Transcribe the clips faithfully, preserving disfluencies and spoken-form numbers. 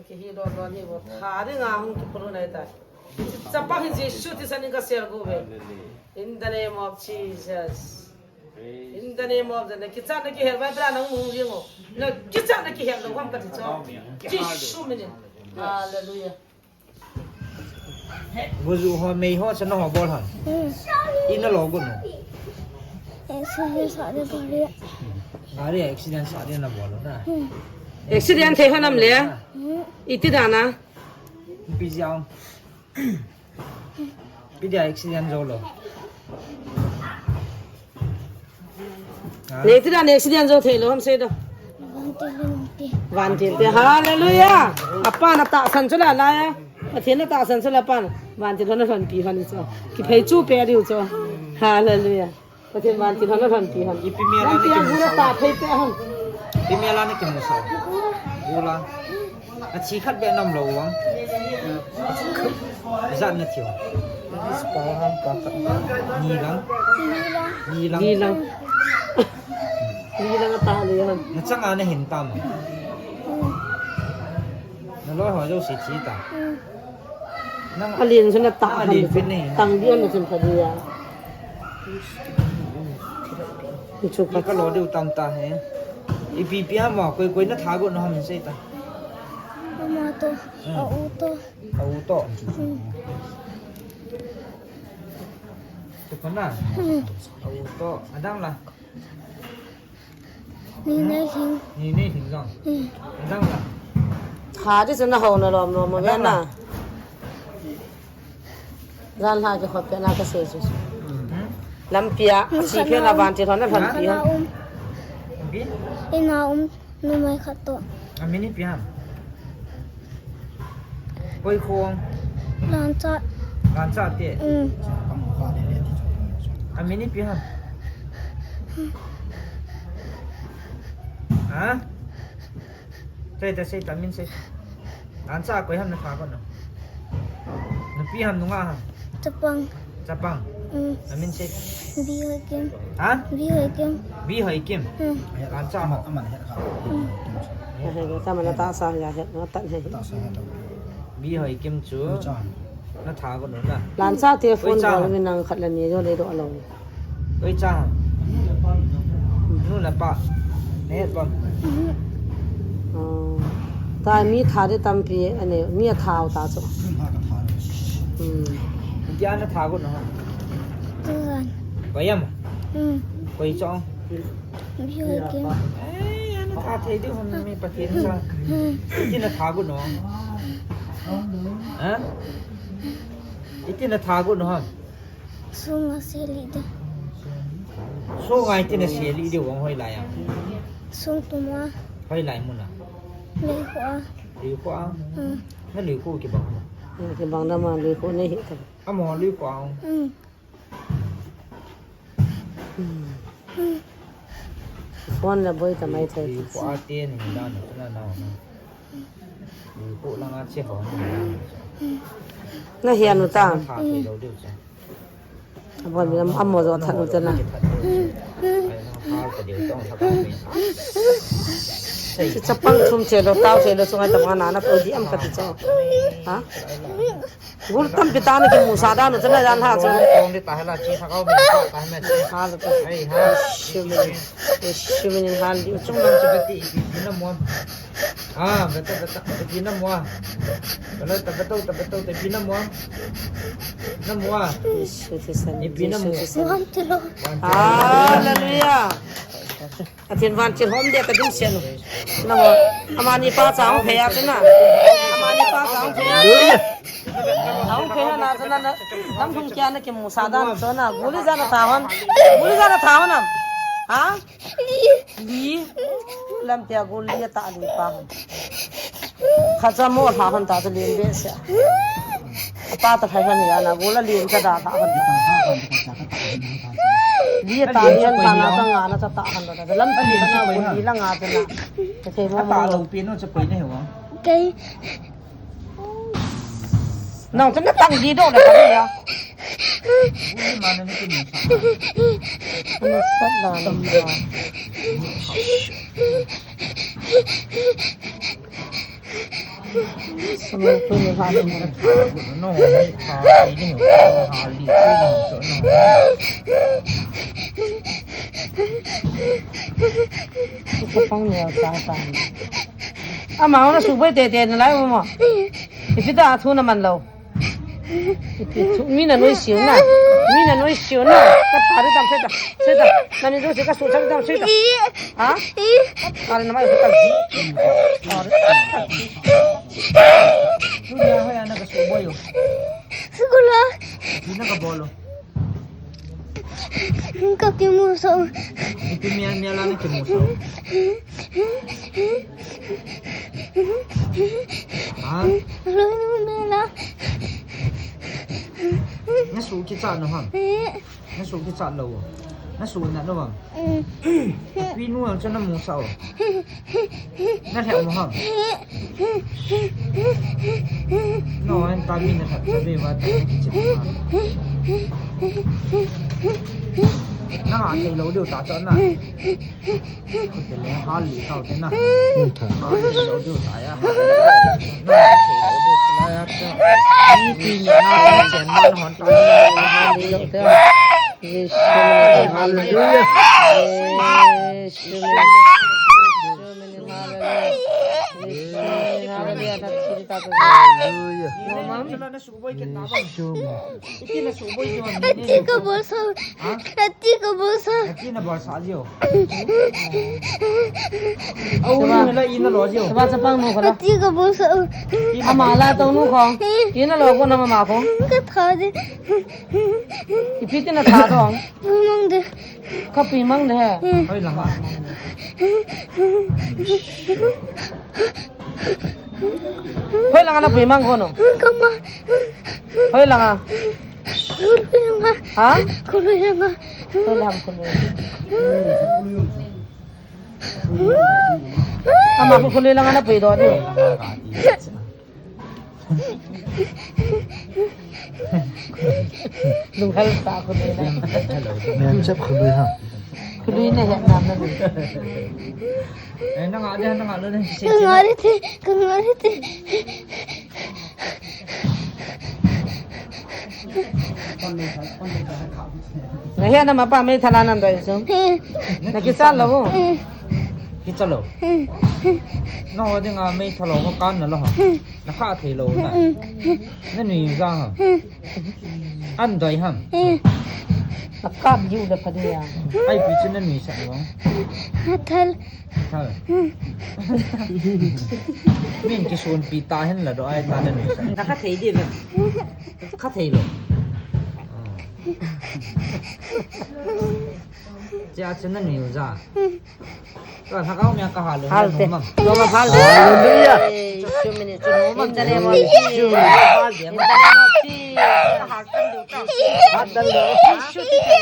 Kihi don don hi bo. Tha dinga hung kiphurun ahitai. Chapang hi Jesu thisan in kasel uve. In the name of Jesus. In the name of the, na kichat na kihel vai bra nang hung jing o. Na kichat na kihel lou ham kati chu. Jesu minin. Hallelujah. Goju ho mei ho cha nahung bol ham? Hmm. Ina lo gon. Accident sa de gari. Gari accident sa de nabol na. Hmm. Accident thei ho nam le? Hmm. Iti dan a? Pi jiang. Pi dia accident jou lou. Ha? Nei ti dan accident jou thei lou ham sei do. Vantil te. Vantil te. Hallelujah. Apan atahsan chu la la ya. Pathen atahsan chu la pan. Vantil hon alhonpi hon chu. Kiphei chu pe diu chu. Hallelujah. Pathen vantil hon alhonpi hon. Ipi mel a na kimusah? Vantil a gul a ta phei pe hon. Ipi mel a na kimusah? Gul a. Athi khat beh nam lou vang. Ijat na thiu? Ni lang. Ni lang. Ni lang. Ni lang ata le hon. Na chang a na hin tam. Na loi ho jouse thi ta. Nang alen chu na ta, alen han pin nei. Tang di an na chun pha di ya. Ni chu ka lo diu tam ta he. Ipi pi ham, koi koi na tha got na ham sei ta. Ama to, hmm, a u to. A u to. Hmm. Tu ko na. Hmm. A u to. Adang la. Ni nei hing. Ni nei hing jong. Hmm. Adang la. Tha di chu na ho na lom lom mo ve na. Adang la. Jan la ke khop pe na ka sei chu. Hmm. Lampi a, hmm, athi phe na vantil hon alhonpi hon. Ina um. Pi? Ina um. Numei khat toh. Amin ipi ham? Koi khong? Lanchat. Lanchat te? Mm. Amin ipi ham? Ha? Sei ta, sei ta, min sei. Lanchat koi ham na tha got na? Nupi ham nungah ham? Chapang. Chapang. Mm. Amin sei. Bi Hoi Kim. Ha? Bi Hoi Kim. Bi Hoi Kim. Mm. Lanchat ho. Mm. He, he, ta mana ta sa ya he, na ta he. Bi Hoi Kim chu. Na tha got na. Lanchat te phone bol mi nang khat le ni jo le do lo. Koi cha? Nu le pa. Ne pa. Oh. Ta mi tha di tampi, ane, mi a tha u ta chu. Hmm. Tia na tha got na. Tuan. Koi am? Hmm. Koi chong? Bi Hoi Kim. Eh, ana tha thei di hon mi Pathen cha. Hmm. Iti na tha got na. Ha? Iti na tha got na. Sunga seli de. Sunga iti na seli de vang hoilai a? Sung tuma. Hoilai muna? Leikho a. Leikho a? Hmm. Na leikho kibang na? Hmm, kibang na ma leikho nei hi ta. Amo leikho a? Hmm. Hmm. Phone la boi ta mai thei. Leikho a te ni da na na na. Leikho langa che ho. Na hian u ta. Tha thei lo diu cha. Abon mi lam amo jo that u chana. Chi chapang thum che lo, tau che lo, sungai tama na na to di am kati cho. Ha? Gul tampi ta na kimusah dan u chana jan ha cho. Kong di ta hela chi thakau mi ta ta me. Ha lo to. Ei ha. Shimin. Shimin hal di u chung. Chi kati ipi na mo. Ah, beta, beta, ipi na mo. Bela, ta beto, ta beto, ta ipi na mo. Na mo. Yesu Kristus, ipi na mo. Yesu Kristus. Hallelujah. Atin vantil hom dia ka ding sian. Na mo. Amani pa cha hung phe a chu na. Amani pa cha hung phe a. Hung phe na chu na. Lam thung kia na kimusah dan chu na. Guli jana tha hon. Guli jana tha hon am. Ha? Li. Lampi a gul li ata li pa. Khacha mo lha hon ta to lien be sia. Pa ta phai han ya na gul a lien cha da ta hon. Li ata lien ta na ta nga na cha ta hon da. Lampi a na gul li la nga ta na. Te mo mo. Ata lo pi no cha koi ne wa. Kei. Nang tu na tang di do na ka ya. Ui, mana ni kini. Ano sa dan. Sama tu ni ha ni. No, ha, ha, ha, ha, ha, ha. Chapang ni sa sa. Ama na suboi tete nalai mo. Ipi ta thu naman lou. Ipi thu, mi nanoise u na. Mi nanoise u na. Ka thari dam se da. Se da. Nani do se ka su thari dam se da. Ha? Kal na mai ka ji. Dunia hoya na ka suboi u. Sukula. Ina ka bolo. Ka kimusa u. Ipi mial mial a na kimusa u. Ha? Loi nu mela. Na su kichat no ham? Eh. Na su kichat lou. Na su nat lou ham? Mm. Pi nu ang chu na musa u. Na lhep mo ham? No, an ta mi na lhep sa be wa ta ki chi mo ham? Na ha thei lou diu ta chu na. Khut le hal li tau te na. Hal li lou diu ta ya. Na ha thei lou diu ta ya ta. Ni pi ni na chen na hon ta. Hal li lou ta. Hallelujah. Hallelujah. Ati ka bolsa. Ha? Ati ka bolsa. Ati na bolsa jiu. Au ni la ina lo jiu. Ba sa pang nu ko la. Ati ka bolsa. Ama la tong nu ko. Ina lo ko na mama ko. Ka tha de. Ipi ti na tha dong. Mang de. Ka pi mang de he. Hoi la ha. Hoi langa na pui mang kono. Kama. Hoi langa. Kului langa. Ha? Kului langa. Hoi langa kului. Ama ko kului langa na pui do di. Lunghel ta ko de na. Nang chap khului ha. Khului na he na na. Eh, nang a de, nang a de. Kangari te, kangari te. Na he na mapa me thala nan doi so. Na kisa lo. Kisa lo. No, de nga me thalo ko kan na lo ha. Na kha thei lou na. Na nui ja ha. An doi ham. Na kap jiu le pha de ya. Ai pi chu na nui sa lo. Thal. Thal. Min kisun pi ta hen la do ai ta na nui sa. Na kha thei di ve. Kha thei lou. Chia chu na nui ja. Ka thakau mia ka hal. Hal te. Nom am? Nom am hal te. Hallelujah. Eh, chu mini chu nom am ta le mo. Chu hal te. Ka hal kan du ta. Hal dan lo. Chu ti ta.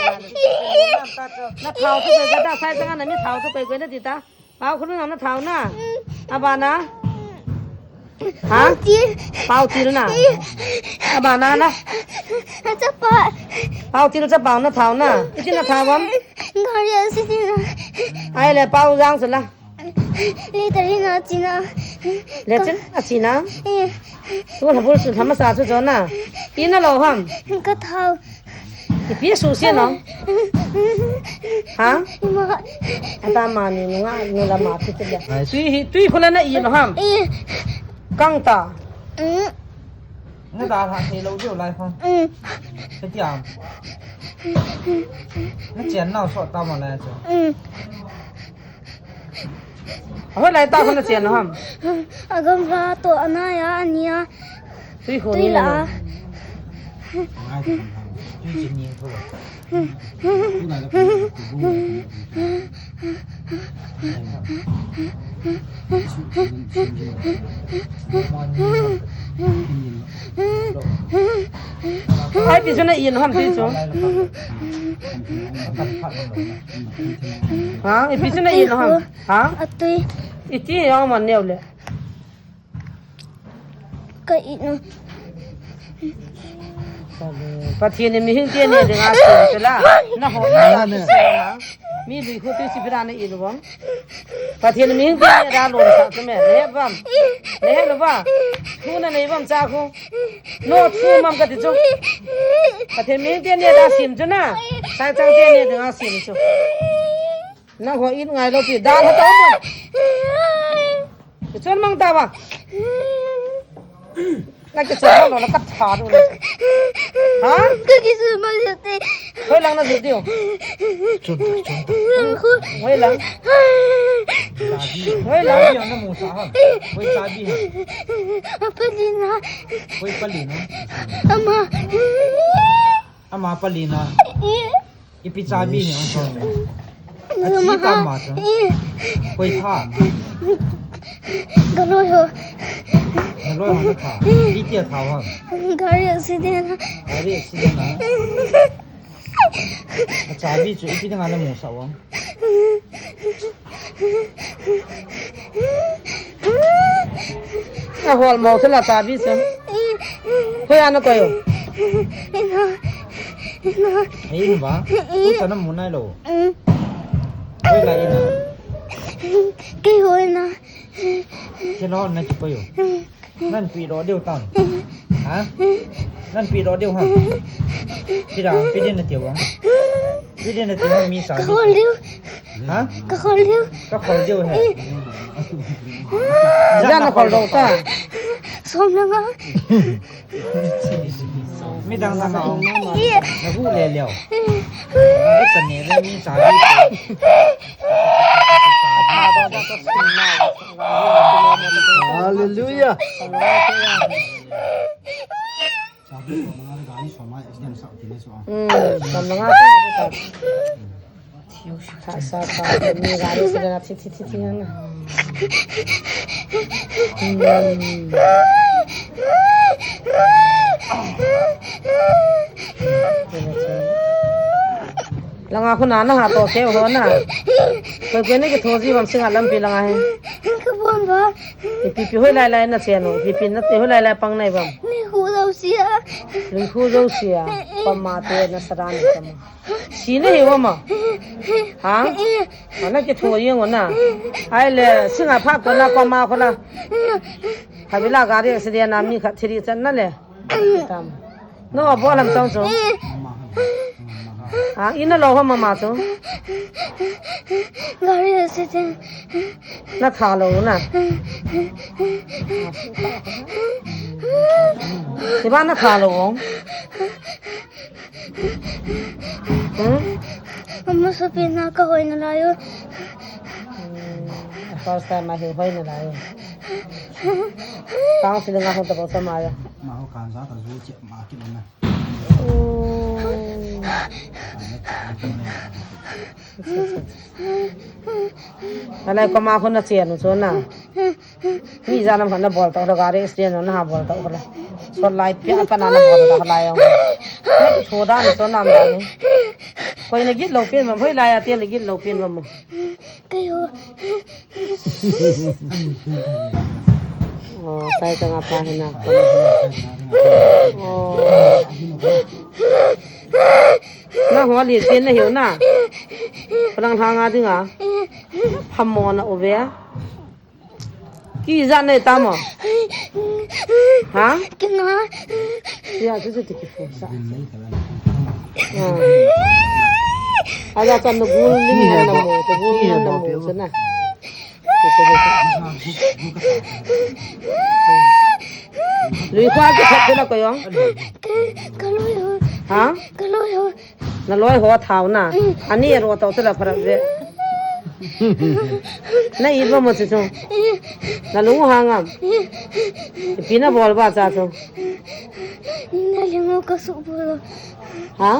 Na thao chu koi ka ta sai ta na mi thao chu koi koi na ti ta. Pau khunu na thao na. Aba na. Ha? Pau til. Pau til na. Aba na na. Chapa. Pau til chapau na thao na. Iti na thao am? Gari a si na. Ai le pau jang sala. Litre na china. Litre a china. Eh. Tu la bul su thama sa chu jona. Ina lo ham. Ka thao. Ipi su si no? Ha? Ima. Ata mani nunga nula ma tu tu ya. Nice. Tui hi, tui khula na i no ham? Eh. Kang ta. Mm. Na da ha thei lo diu lai khong. Mm. Heti am. Na chen nau so ta ma lai chu. Mm. Hoi lai ta khun na chen ham. Agam la to anaya ania. Tui khu ni la. Tui chi ni khu. Ai pi chu na i no ham tui chu. Ha, ipi chu na i no ham? Ha? Atui. Iti ya man neu le. Ka i no. Pathian ni mihing te ni dinga chu la. Na ho na ne. Mi lui khu tui si pira na i lu bang. Pathen mi hing te ne da lo sa chu me. Ne bam. Ne he lo ba. Thu na nei bam cha khu. No thu mam ka ti chu. Pathen mi hing te ne da sim chu na. Sai chang te ne da sim chu. Na ho in ngai lo pi da ha ta mo. Kichun mang ta ba. Na kichun mang lo na ka tha du. Ha? Ka kichun mang lo te. Hoi lang na zu diu. Chun ta, chun ta. Hoi lang. Hoi lang. Hoi lang na mu sa ha. Hoi sa bi ha. Apa ni na? Hoi pa li na. Ama. Ama pa li na. Ipi chabi ni ang son. Achi ka ma cha. Koi tha. Galoi ho. Galoi ho tha. Ipi tia tha wa. Gari accident. Gari accident na. Achabi chu ipi nga na mu sa wa. Na hol mo thela chabi chu. Hoi ana koi. Ina. Ina. Ei ba. Ku ta na mu nai lo. Hoi la ina. Kei hoi na. Kei lo na ki koi. Nan pi ro deu tan. Ha? Nan pi ro deu ha. Pi da, pi din na tiu. Pi din na tiu mi sa. Ka khol deu. Ha? Ka khol deu. Ka khol deu he. Jan na khol deu ta. Som na nga. Mi dang dang na ong. Na hu le leo. Ai ka ne le mi sa. Hallelujah. Langa khu na na ha to se ho na. Ko ke ne ke thoji bam singa lampi langa he. Ka bon ba. Ipi pi hoi lai lai na se no. Ipi pi na te hoi lai lai pang nai bam. Ni hu lo sia. Ni hu lo sia. Pa ma te na sara ni kama. Si na hi wa ma. Ha? Ana ke thoji ngo na. Ai le singa pha ko na pa ma ko na. Habila gari accident na mi khat thiri chan na le. Tam. No, a bol ham chong chu. Ha, ina lo ho mama chu. Gari accident. Na tha lo na. Iba na tha lo. Hmm? Mama sabi na ka hoi na layo. Hmm, first time ma hi hoi na layo. Kang sila nga hong tabo sa maya. Ma ho kan sa ta zu che ma ki na. Alai ko ma ko na chen chu na. Mi ja nam khan na bol ta la gari accident na ha bol ta la. So lai pia pa na na bol ta la yo. Tho da na so nam da ni. Koi na git lo pin ma hoi lai a te na git lo pin ma mo. Kayo. Oh, sai ka nga pa hina. Oh. Na ho li tin na hiu na. Palang hanga dinga. Phamo na uve. Ki ja ne tamo. Ha? Kinga. Ya, tu tu ki fu sa. Ala kan no gul ni na mo, to gul ni na mo, so na. Lui khua ki thak na ko yong. Ka loi ho. Ha? Ka loi ho. Na loi ho thau na. Ani ro to tela pharap ve. Na i ba mo chu chu. Na lung hangam. Pi na bol ba cha chu. Ni na leng o ka su bu lo. Ha?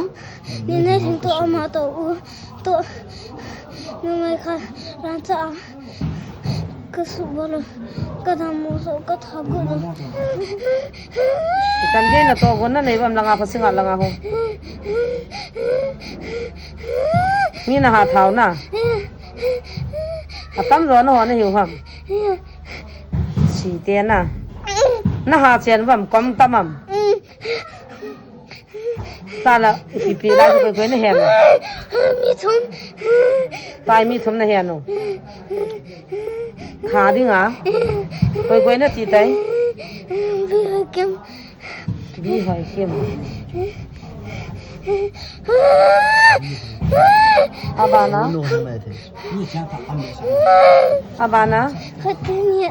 Ni na leng to ama to u. To. Ni mai kha ran cha. Ka su bolo, ka dam mo so, ka tha go lo. Kan ge na to go na nei bam langa pha singa langa ho. Ni na ha thau na. Atam ro na ho na hiu ham. Si te na. Na ha chen bam kom tamam. Sala, ipi pi la, koi koi na he no. Mi thum. Tai mi thum na he no. Kha ding a. Koi koi na ti tai. Bi Hoi Kim. Bi Hoi Kim. Abana. Abana. Khateni.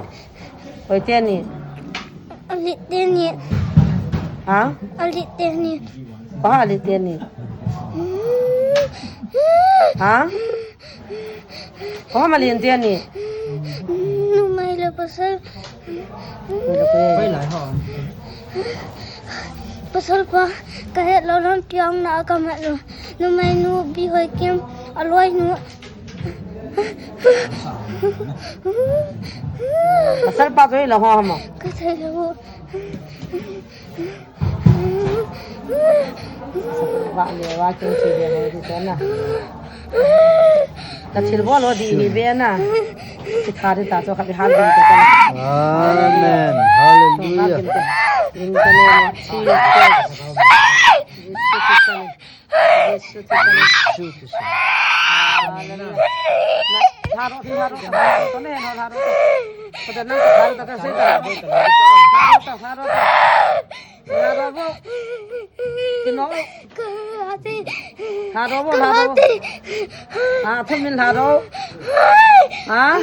Hoiteni. Aliteni. Ha? Aliteni. Paha aliteni. Ha? Paha malinteni. Numei le pasal. Pasal pa kahet lou lam tiang na kamat lou. Numei nu Bi Hoi Kim aloi nu. Pasal pa koi la ho hama. Ka thei lou. Wa le wa kin chi le ho di na. Ka thil bol ho di hi be na. Ki tha di ta cho ka bi hal di ta. Amen. Hallelujah. In the name of Jesus. Jesu Christ. Jesu Christ. Hallelujah. Tharo, tharo, tharo, tharo, tharo. Pada nang tharo, tharo, tharo. Tharo, tharo, tharo. Tharo, bo. Kino. Tharo, bo, tharo, bo. Ah, thumin tharo. Ah.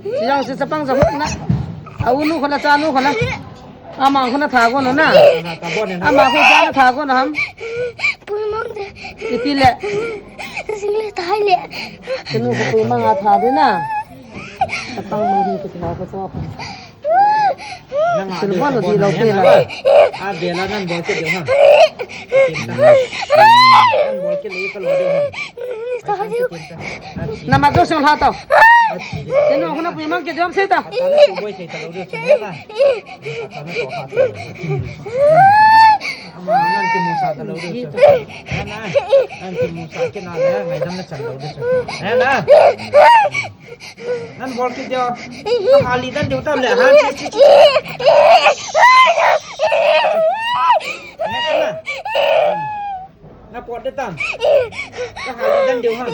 Siyang si sapang sa na. Aunu khala chanu khala. Ama khu na tha ko no na. Ama khu cha na tha ko no ham. Pui mang de. Iti le. Sing le thai le. Kinu khu pui mang a tha de na. Apang mang hi ko tha ko so. Sil bol lo di lo pe la. A de la nan bol ke de ha. Nan bol ke le ka lo de ha. Nama do song lha tau. Tenu huna pui mang ke jom sei ta. Ama nan ki musa ta lo de. Nan ki musa ke na le ngai dam na chan lo de. Na. Nan bol kit deo. Ka hali dan deo tam le ha. Chi, chi, chi. Na pot de tam. Ka hali dan deo ha.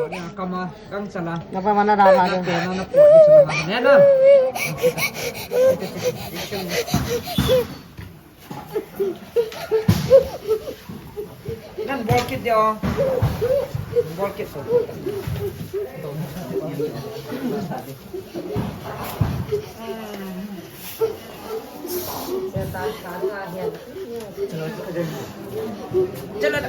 Na kama kang chala. Na pa mana da ha. Na pot de chala ha. Ne na. Nan bol kit deo. Bol kit so. Chalo.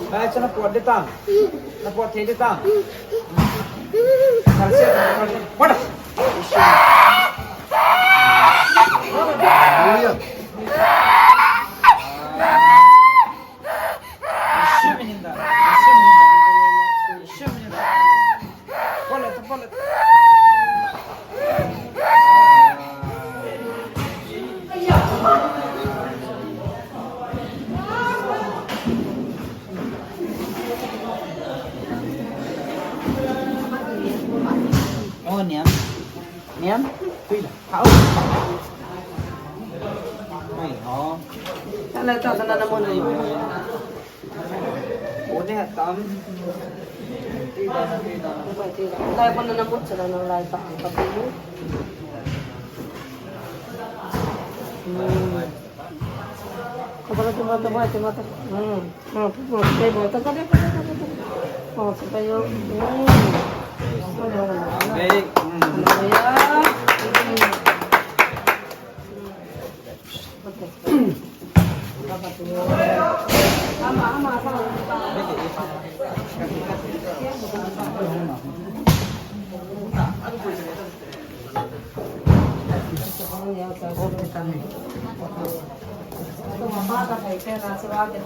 Bai, cha na pot de tam. Na pot thei de tam. Thal se, thal se. Pot. Hallelujah. Oh, niam. Niam. Tui la. Hao. Ai, ho. Tala ta sana na mo na yo. Ode tam. Lai ko na na mut sa na lai pa ang pa mo. Hmm. Tumata, tumata, tumata, tumata. Hmm. Hmm. Hmm. Kaya mo, taga, taga, taga, taga. Oh, sa tayo. Hmm. Ano? Hey. Hmm. Ano yan? Hmm. Tuma pa ka thei te na chu a ke